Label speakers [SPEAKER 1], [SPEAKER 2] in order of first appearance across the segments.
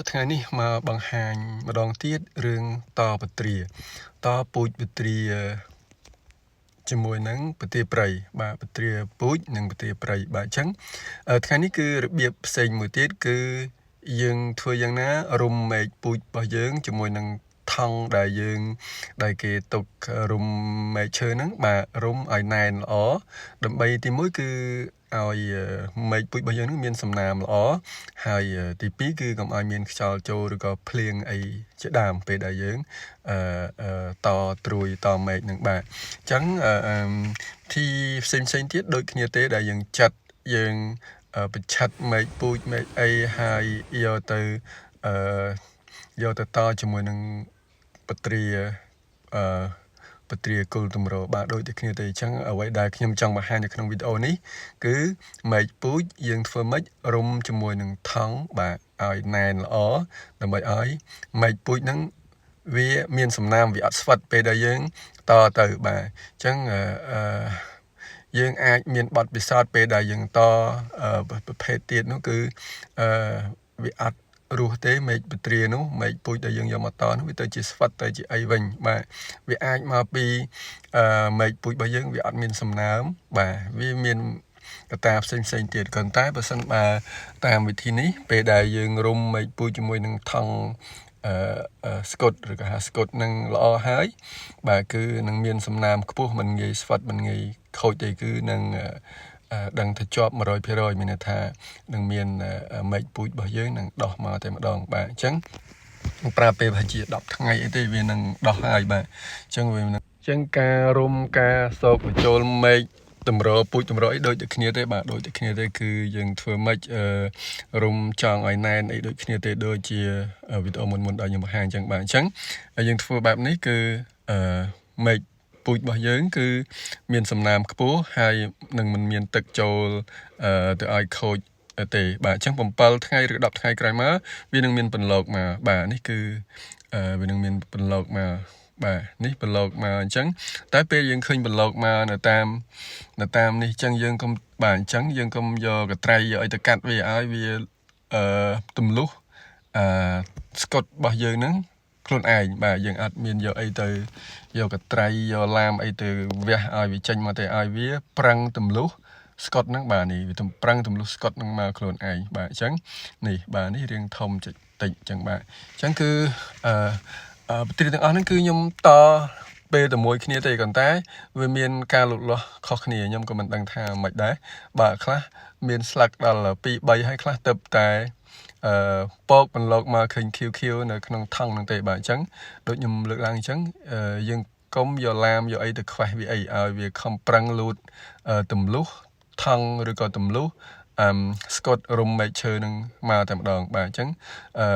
[SPEAKER 1] ថ្ងៃនេះមកបង្ហាញម្ដងទៀតរឿងតពត្រាតពូជពត្រាជាមួយនឹងពទាព្រៃបាទពត្រាពូជនិងពទាព្រៃបាទអញ្ចឹងថ្ងៃនេះគឺរបៀបផ្សេងមួយទៀតគឺយើងធ្វើយ៉ាងណារុំមែកពូជរបស់យើងជាមួយនឹងថង់ដែលយើងដែលគេទុករុំមែកឈើហ្នឹងបាទរុំឲ្យណែនល្អដើម្បីទីមួយគឺឲ្យមែកពូជរបស់យើងហ្នឹងមានសំណើមល្អហើយទី2គឺកុំឲ្យមានខ្យល់ចូលឬក៏ភ្លៀងអីជាដើមពេលដែលយើងអឺតត្រួយតមែកនឹងបាទអញ្ចឹងធីផ្សេងផ្សេងទៀតដូចគ្នាទេដែលយើងចាត់យើងប្រឆិតមែកពូជមែកអីហើយយកទៅអឺយកទៅតជាមួយនឹងបត្រាអឺបត្រាគុលតម្របាទដូចតែគ្នាទេអញ្ចឹងអ្វីដែលខ្ញុំចង់បង្ហាញនៅក្នុងវីដេអូនេះគឺមែកពូជយើងធ្វើម៉េចរុំជាមួយនឹងថង់បាទឲ្យណែនល្អដើម្បីឲ្យមែកពូជហ្នឹងវាមានសំណើមវាអត់ស្វិតពេលដែលយើងតទៅបាទអញ្ចឹងអឺយើងអាចមានបទពិសោធន៍ពេលដែលយើងតប្រភេទទៀតនោះគឺអឺវាអត់រស់ទេមេឃពត្រានោះមេឃពូជដែលយើងយកមកតនោះវាទៅជាស្វិតទៅជាអីវិញបាទវាអាចមកពីអឺមេឃពូជរបស់យើងវាអត់មានសំណើមបាទវាមានកត្តាផ្សេងផ្សេងទៀតក៏តែបើសិនបើតាមវិធីនេះពេលដែលយើងរុំមេឃពូជជាមួយនឹងថង់អឺស្កុតឬក៏ហាស្កុតនឹងល្អហើយបាទគឺនឹងមានសំណើមខ្ពស់មិនងាយស្វិតមិនងាយខូចទេគឺនឹងដឹងថាជាប់100%មានន័យថានឹងមានមែកពូជរបស់យើងនឹងដោះមកតែម្ដងបាទអញ្ចឹងប្រើពេលប្រហែលជា10ថ្ងៃអីទេវានឹងដោះហើយបាទអញ្ចឹងវានឹងអញ្ចឹងការរុំការសោកបញ្ចូលមែកតម្រពូជតម្រអីដូចតែគ្នាទេបាទដូចតែគ្នាទេគឺយើងធ្វើម៉េចអឺរុំចង់ឲ្យណែនអីដូចគ្នាទេដូចជាវីដេអូមុនមុនដែលខ្ញុំបង្ហាញអញ្ចឹងបាទអញ្ចឹងយើងធ្វើបែបនេះគឺអឺមែកពូជរបស់យើងគឺមានសំណើមខ្ពស់ហើយនឹងមិនមានទឹកចូលទៅឲ្យខូចទេបាទអញ្ចឹង7ថ្ងៃឬ10ថ្ងៃក្រោយមកវានឹងមានពន្លកមកបាទនេះគឺវានឹងមានពន្លកមកបាទនេះប្រឡូកមកអញ្ចឹងតែពេលយើងឃើញប្រឡូកមកនៅតាមនេះអញ្ចឹងយើងកុំបាទអញ្ចឹងយើងកុំយកកត្រៃយកអីទៅកាត់វាឲ្យវាអឺទម្លុះអឺស្កុតរបស់យើងហ្នឹងខ្លួនឯងបាទយើងអត់មានយកអីទៅយកកត្រៃយកឡាមអីទៅវះឲ្យវាចេញមកទេឲ្យវាប្រឹងទម្លុះស្កុតហ្នឹងបាទនេះវាប្រឹងទម្លុះស្កុតហ្នឹងមកខ្លួនឯងបាទអញ្ចឹងនេះបាទនេះរៀងធំតិចតិចអញ្ចឹងបាទអញ្ចឹងគឺអឺបត្រីទាំងអស់ហ្នឹងគឺខ្ញុំតពេលតែមួយគ្នាទេប៉ុន្តែវាមានការលូតលាស់ខុសគ្នាខ្ញុំក៏មិនដឹងថាមិនដែរបាទខ្លះមានស្លឹកដល់2 3ហើយខ្លះទៅតែអឺពកបន្លកមកឃើញ QQ នៅក្នុងថង់ហ្នឹងទេបាទអញ្ចឹងដូចខ្ញុំលើកឡើងអញ្ចឹងយើងកុំយកឡាមយកអីទៅខ្វេះវាអីឲ្យវាខំប្រឹងលូតទម្លុះថង់ឬក៏ទម្លុះអឺស្កុតរុំមែកឈើនឹងមកតែម្ដងបាទអញ្ចឹងអឺ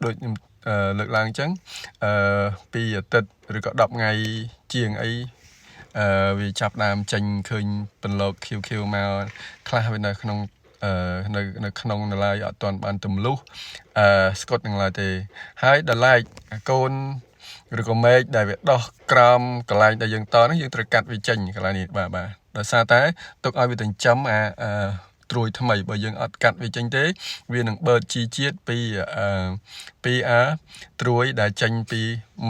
[SPEAKER 1] ដូចខ្ញុំលើកឡើងអញ្ចឹងអឺពីអាទិត្យឬក៏10ថ្ងៃជាងអីអឺវាចាប់ដើមចេញឃើញពន្លក QQ មកខ្លះវានៅក្នុងអឺនៅនៅក្នុងនៅឡើយអត់ទាន់បានទម្លុះអឺស្កុតនឹងឡើយទេហើយដល់ឡែកកូនឬក៏មែកដែលវាដោះក្រោមកន្លែងដែលយើងតហ្នឹងយើងត្រូវកាត់វាចេញកន្លែងនេះបាទបាទដោយសារតែទុកឲ្យវាចិញ្ចឹមអាអឺត្រួយថ្មីបើយើងអត់កាត់វាចេញទេវានឹងបឺតជីជាតិពីអឺពីអាត្រួយដែលចេញពី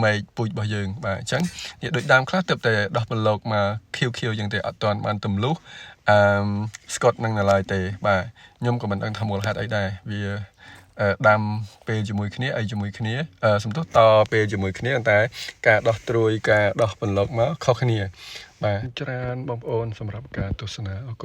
[SPEAKER 1] មែកពូជរបស់យើងបាទអញ្ចឹងនេះដូចដើមខ្លះទើបតែដោះប្រឡូកមក QQ យ៉ាងទេអត់ទាន់បានទម្លុះអឺស្កុតនឹងនៅឡើយទេបាទខ្ញុំក៏មិនដឹងថាមូលហេតុអីដែរវាដាំពេលជាមួយគ្នាអីជាមួយគ្នាសំទោសតពេលជាមួយគ្នាតែការដោះត្រួយការដោះពន្លកមកខុសគ្នាបាទច្រើនបងប្អូនសម្រាប់ការទស្សនាអរគុណ។